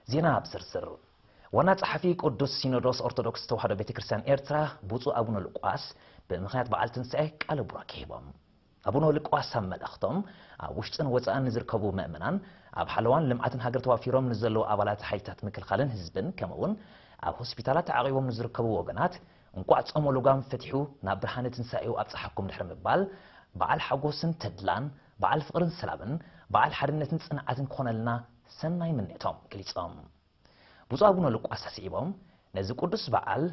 ዜና ብዝርዝር። ዋና ጸሓፊ ቅዱስ ሲኖዶስ ኦርቶዶክስ ተዋሕዶ ቤተ ክርስቲያን ኤርትራ ብፁዕ ኣቡነ ሉቃስ ብምኽንያት በዓል ትንሳኤ ቃለ ቡራኬ ሂቦም። ኣቡነ ሉቃስ ኣብ መልእኽቶም፣ ኣብ ውሽጥን ወጻእን ንዝርከቡ ምእመናን፣ ኣብ ሓለዋን ልምዓትን ሃገር ተዋፊሮም ንዘለዉ ኣባላት ሓይልታት ምክልኻልን ህዝብን፣ ከምኡ እውን ኣብ ሆስፒታላት ተዓቒቦም ንዝርከቡ ወገናት፣ እንቋዕ ጾመ ልጓም ፈቲሑ ናብ ብርሃነ ትንሳኤኡ ኣብጽሓኩም ድሕሪ ምባል፣ በዓል ሓጎስን ተድላን፣ በዓል ፍቕርን ሰላምን፣ በዓል ሓድነትን ጽንዓትን ክኾነልና ሰናይ ምንዮቶም ገሊጾም። ብፁዕ ኣቡነ ሉቃስ ኣስዒቦም፣ ነዚ ቅዱስ በዓል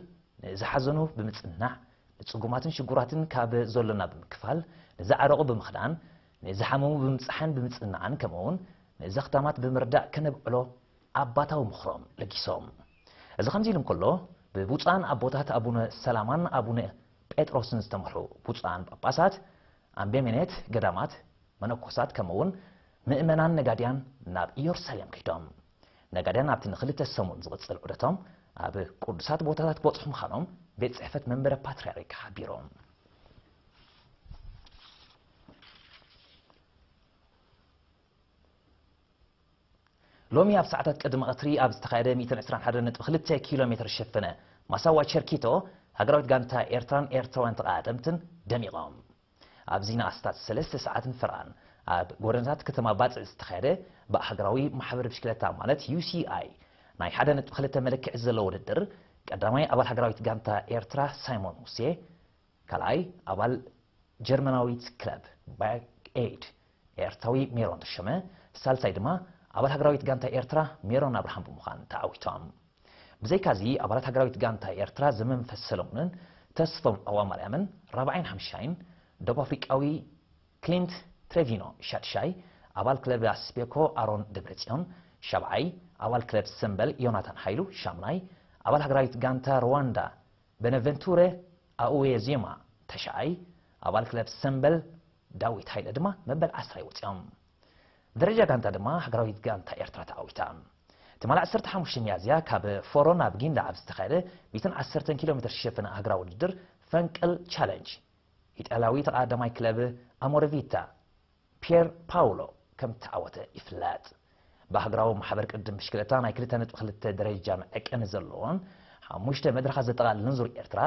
ንዝሓዘኑ ብምጽንናዕ፣ ንጽጉማትን ሽጉራትን ካብ ዘሎና ብምክፋል፣ ንዝዓረቑ ብምኽዳን፣ ንዝሓመሙ ብምብጻሕን ብምጽንናዕን፣ ከምኡውን ንዘኽታማት ብምርዳእ ከነብዕሎ ኣባታዊ ምኽሮም ለጊሶም። እዚ ከምዚ ኢሉ እንከሎ፣ ብብፁዓን ኣቦታት ኣቡነ ሰላማን ኣቡነ ጴጥሮስን ዝተመርሑ ብፁዓን ጳጳሳት፣ ኣምቤሜኔት ገዳማት፣ መነኮሳት፣ ከምኡውን ምእመናን ነጋድያን ናብ ኢየሩሳሌም ከይዶም። ነጋድያን ኣብቲ ንኽልተ ሰሙን ዝቕጽል ዑደቶም ኣብ ቅዱሳት ቦታታት ክበጽሑ ምዃኖም ቤት ጽሕፈት መንበረ ፓትርያርክ ሓቢሮም። ሎሚ ኣብ ሰዓታት ቅድሚ ቀትሪ ኣብ ዝተኻየደ ሚእትን ዕስራን ሓደን ነጥቢ ክልተ ኪሎ ሜትር ዝሸፈነ ማሳዋ ቸርኪቶ፣ ሃገራዊት ጋንታ ኤርትራን ኤርትራውያን ተቐዳደምትን ደሚቖም። ኣብዚ ንኣስታት ሰለስተ ሰዓትን ፈረቓን ኣብ ጎደናታት ከተማ ባጽዕ ዝተኻየደ ብሃገራዊ ማሕበር ብሽክለታ ማለት ዩ ሲ ኣይ ናይ ሓደ ነጥቢ ክልተ መለክዒ ዘለዎ ውድድር፣ ቀዳማይ ኣባል ሃገራዊት ጋንታ ኤርትራ ሳይሞን ሙሴ፣ ካልኣይ ኣባል ጀርመናዊት ክለብ ባይክ ኤድ ኤርትራዊ ሜሮን ተሾመ፣ ሳልሳይ ድማ ኣባል ሃገራዊት ጋንታ ኤርትራ ሜሮን ኣብርሃም ብምዃን ተዓዊቶም። ብዘይካዚ፣ ኣባላት ሃገራዊት ጋንታ ኤርትራ ዘመንፈስ ሰለሙንን ተስፎም ዑቕባማርያምን ራብዓይን ሓምሻይን፣ ደቡብ ኣፍሪቃዊ ክሊንት ትሬቪኖ ሻድሻይ፣ ኣባል ክለብ ኣስቤኮ ኣሮን ደብረጽዮን ሻብዓይ፣ ኣባል ክለብ ሰምበል ዮናታን ሃይሉ ሻምናይ፣ ኣባል ሃገራዊት ጋንታ ሩዋንዳ በነቨንቱረ ኣኡዌዜማ ተሽዓይ፣ ኣባል ክለብ ሰምበል ዳዊት ሃይለ ድማ መበል ዓስራይ ወጺኦም። ብደረጃ ጋንታ ድማ ሃገራዊት ጋንታ ኤርትራ ተዓዊታ። ትማሊ ዓሰርተ ሓሙሽተ ሚያዝያ ካብ ፎሮ ናብ ጊንዳ ኣብ ዝተኻየደ ሚእትን ዓሰርተን ኪሎ ሜትር ዝሸፈነ ሃገራዊ ውድድር ፈንቅል ቻለንጅ፣ ኢጣልያዊ ተቐዳዳማይ ክለብ ኣሞረቪታ ፒየር ፓውሎ ከም እተዓወተ ይፍለጥ። ብሃገራዊ ማሕበር ቅድም ብሽክለታ ናይ ክልተ ነጥቢ ክልተ ደረጃ መዐቀኒ ዘለዎን ሓሙሽተ መድረኻት ዘጠቓለለን ዙር ኤርትራ፣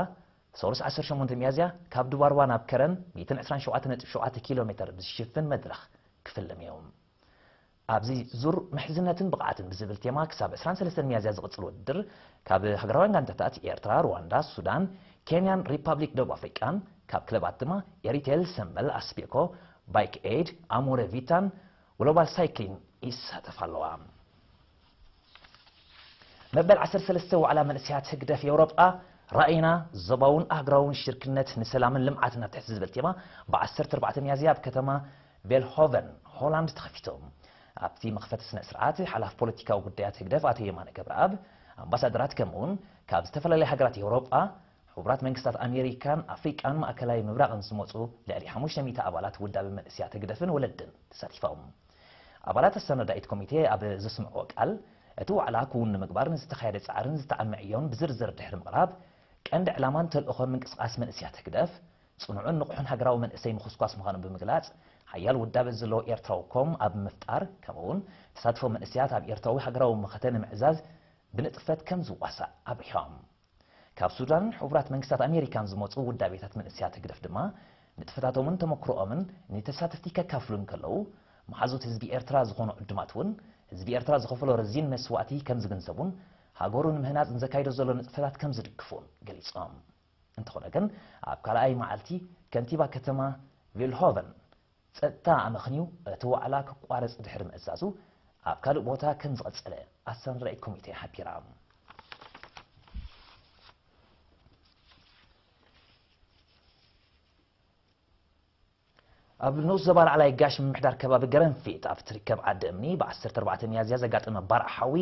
ሰሉስ ዓሰርተ ሸሞንተ ሚያዝያ ካብ ዱባርባ ናብ ከረን ሚእትን ዕስራን ሸውዓተን ነጥቢ ሸውዓተ ኪሎ ሜትር ብዝሽፍን መድረኽ ክፍልም እዩ። ኣብዚ ዙር ምሕዝነትን ብቕዓትን ብዝብል ቴማ ክሳብ ዕስራን ሰለስተን ሚያዝያ ዝቕጽል ውድድር፣ ካብ ሃገራውያን ጋንታታት ኤርትራ፣ ሩዋንዳ፣ ሱዳን፣ ኬንያን ሪፓብሊክ ደቡብ ኣፍሪቃን፣ ካብ ክለባት ድማ ኤሪቴል፣ ሰምበል፣ ኣስቤኮ፣ ባይክ ኤድ፣ ኣሞረ ቪታን ግሎባል ሳይክሊን ይሳተፋ ኣለዋ። መበል ዓሰርተ ሰለስተ ዋዕላ መንእሰያት ህግደፍ ኤውሮጳ፣ ራእይና ዞባውን ኣህጉራውን ሽርክነት ንሰላምን ልምዓትን ኣብ ትሕቲ ዝብል ቴማ፣ ብ ዓሰርተ ኣርባዕተ ሚያዝያ ኣብ ከተማ ቬልሆቨን ሆላንድ ተኸፊቱ። ኣብቲ መኽፈቲ ስነ ስርዓት፣ ሓላፊ ፖለቲካዊ ጉዳያት ህግደፍ ኣቶ የማነ ገብረኣብ፣ ኣምባሳደራት፣ ከምኡውን ካብ ዝተፈላለያ ሃገራት ኤውሮጳ፣ ሕቡራት መንግስታት ኣሜሪካን ኣፍሪቃን ማእከላይ ምብራቕን ዝመጹ ልዕሊ ሓሙሽተ ሚእቲ ኣባላት ውዳበ መንእሰያት ህግደፍን ወለድን ተሳቲፎም። ኣባላት ኣሰናዳኢት ኮሚቴ ኣብ ዘስምዕዎ ቃል፣ እቲ ዋዕላ ክውን ንምግባር ንዝተኻየደ ጻዕርን ዝተዓመ ዕዮን ብዝርዝር ድሕሪ ምቕራብ፣ ቀንዲ ዕላማን ተልእኾን ምንቅስቓስ መንእሰያት ህግደፍ፣ ጽኑዕን ንቑሕን ሃገራዊ መንእሰይ ምኹስኳስ ምዃኑ ብምግላጽ፣ ሓያል ውዳበ ዘለዎ ኤርትራዊ ኮም ኣብ ምፍጣር፣ ከምኡውን ተሳትፎ መንእሰያት ኣብ ኤርትራዊ ሃገራዊ መኸተ ንምዕዛዝ ብንጥፈት ከም ዝዋሳእ ኣብሪሆም። ካብ ሱዳንን ሕቡራት መንግስታት ኣሜሪካን ዝመጹ ውዳቤታት መንእሰያት ህግደፍ ድማ ንጥፈታቶምን ተመክሮኦምን ንተሳተፍቲ ከካፍሉ እንከለዉ፣ መሓዙት ህዝቢ ኤርትራ ዝኾኑ ዕዱማት እውን ህዝቢ ኤርትራ ዝኸፈሎ ረዚን መስዋእቲ ከም ዝግንዘቡን ሃገሩ ንምህናጽ ንዘካይዶ ዘሎ ንጥፈታት ከም ዝድግፉን ገሊጾም። እንተኾነ ግን፣ ኣብ ካልኣይ መዓልቲ ከንቲባ ከተማ ቬልሆቨን ጸጥታ ኣመኽንዩ እቲ ዋዕላ ክቋረጽ ድሕሪ ምእዛዙ፣ ኣብ ካልእ ቦታ ከም ዝቐጸለ ኣሰናዳኢት ኮሚቴ ሓቢራ። ኣብ ንኡስ ዞባ ላዕላይ ጋሽ ምምሕዳር ከባቢ ገረንፊጥ ኣብ ትርከብ ዓዲ እምኒ ብ ዓሰርተ ኣርባዕተ ሚያዝያ ዘጋጠመ ባርዕ ሓዊ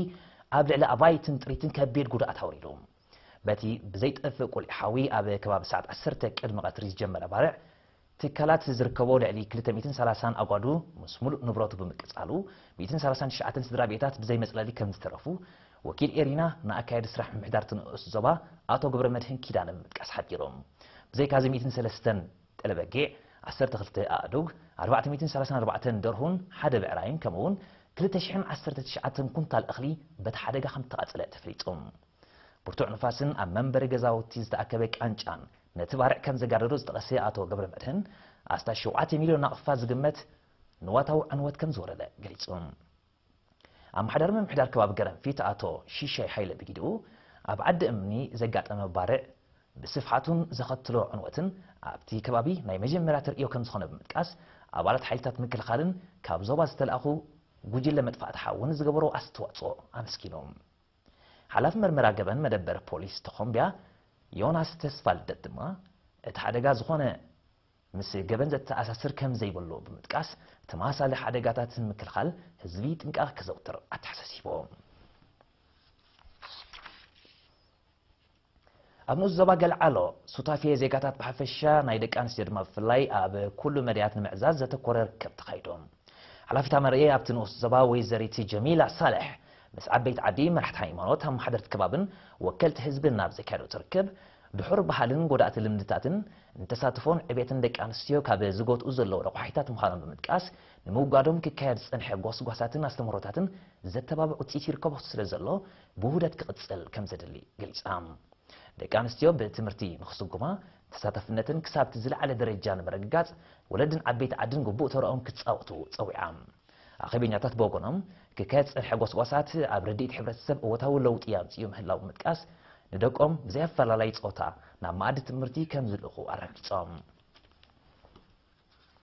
ኣብ ልዕሊ ኣባይትን ጥሪትን ከቢድ ጉድኣት ኣውሪዱ። በቲ ብዘይጠፍእ ቁሊዕ ሓዊ ኣብ ከባቢ ሰዓት ዓሰርተ ቅድሚ ቀትሪ ዝጀመረ ባርዕ፣ ትካላት ዝርከቦ ልዕሊ ክልተ ሚእትን ሰላሳን ኣጓዱ ምስ ሙሉእ ንብረቱ ብምቅጻሉ፣ ሚእትን ሰላሳን ትሽዓተን ስድራ ቤታት ብዘይ መጽለሊ ከም ዝተረፉ፣ ወኪል ኤሪና ንኣካየዲ ስራሕ ምምሕዳር እቲ ንኡስ ዞባ ኣቶ ገብረመድህን ኪዳነ ብምጥቃስ ሓቢሩ። ብዘይካዚ ሚእትን ሰለስተን ጠለበጊዕ፣ ዓሰርተ ክልተ ኣእዱግ፣ ኣርባዕተ ሚእትን ሰላሳን ኣርባዕተን ደርሁን ሓደ ብዕራይን፣ ከምኡውን ክልተ ሽሕን ዓሰርተ ትሽዓተን ኩንታል እኽሊ በቲ ሓደጋ ከም ዝተቓጸለ ተፈሊጡ። ብርቱዕ ንፋስን ኣብ መንበሪ ገዛውቲ ዝተኣከበ ቃንጫን ነቲ ባርዕ ከም ዘጋደዶ ዝጠቐሰ ኣቶ ገብረ መድህን፣ ኣስታት ሸውዓተ ሚልዮን ናቕፋ ዝግመት ንዋታዊ ዕንወት ከም ዝወረደ ገሊጹ። ኣመሓዳሪ ምምሕዳር ከባቢ ገረንፊት ኣቶ ሽሻይ ሓይለ ብጊድኡ፣ ኣብ ዓዲ እምኒ ዘጋጠመ ባርዕ ብስፍሓቱን ዘኸትሎ ዕንወትን ኣብቲ ከባቢ ናይ መጀመርያ ተርእዮ ከም ዝኾነ ብምጥቃስ፣ ኣባላት ሓይልታት ምክልኻልን ካብ ዞባ ዝተላእኹ ጉጅለ መጥፋእቲ ሓውን ዝገበሮ ኣስተዋጽኦ ኣመስጊኑ። ሓላፊ መርመራ ገበን መደበር ፖሊስ ተኾምቢያ ዮናስ ተስፋ ልደት ድማ፣ እቲ ሓደጋ ዝኾነ ምስ ገበን ዘተኣሳስር ከም ዘይብሉ ብምጥቃስ፣ ተመሳሳሊ ሓደጋታት ንምክልኻል ህዝቢ ጥንቃቐ ክዘውትር ኣተሓሳሲቡ። ኣብ ንኡስ ዞባ ገልዓሎ፣ ሱታፌ ዜጋታት ብሓፈሻ ናይ ደቂ ኣንስትዮ ድማ ብፍላይ ኣብ ኩሉ መዳያት ንምዕዛዝ ዘተኮረ ርክብ ተኻይዱ። ሓላፊት ኣመርኤ ኣብቲ ንኡስ ዞባ ወይዘሪት ጀሚላ ሳልሕ ምስ ዓበይቲ ዓዲ፣ መራሕቲ ሃይማኖት፣ ኣመሓደርቲ ከባብን ወከልቲ ህዝብን ናብ ዘካየደቶ ርክብ፣ ድሑር ባህልን ጎዳእቲ ልምድታትን ንተሳትፎን ዕቤትን ደቂ ኣንስትዮ ካብ ዝጎትኡ ዘለዉ ረቋሒታት ምዃኖም ብምጥቃስ፣ ንምውጋዶም ክካየድ ዝጸንሐ ጎስጓሳትን ኣስተምህሮታትን ዘተባብዕ ውጽኢት ይርከቦ ስለ ዘሎ፣ ብውህደት ክቕጽል ከም ዘድሊ ገሊጻ። ደቂ ኣንስትዮ ብትምህርቲ ንኽስጉማ፣ ተሳታፍነትን ክሳብቲ ዝለዓለ ደረጃ ንምርግጋጽ፣ ወለድን ዓበይቲ ዓድን ግቡእ ተረኦም ክጻወቱ ጸዊዓ። ኣኼበኛታት ብወገኖም፣ ክካየድ ዝጸንሐ ጎስጓሳት ኣብ ርድኢት ሕብረተሰብ እወታዊ ለውጢ ኣምጺኡ ምህላው ብምጥቃስ፣ ንደቆም ብዘይ ኣፈላላይ ጾታ ናብ መኣዲ ትምህርቲ ከም ዝልእኹ ኣረጋጊጾም።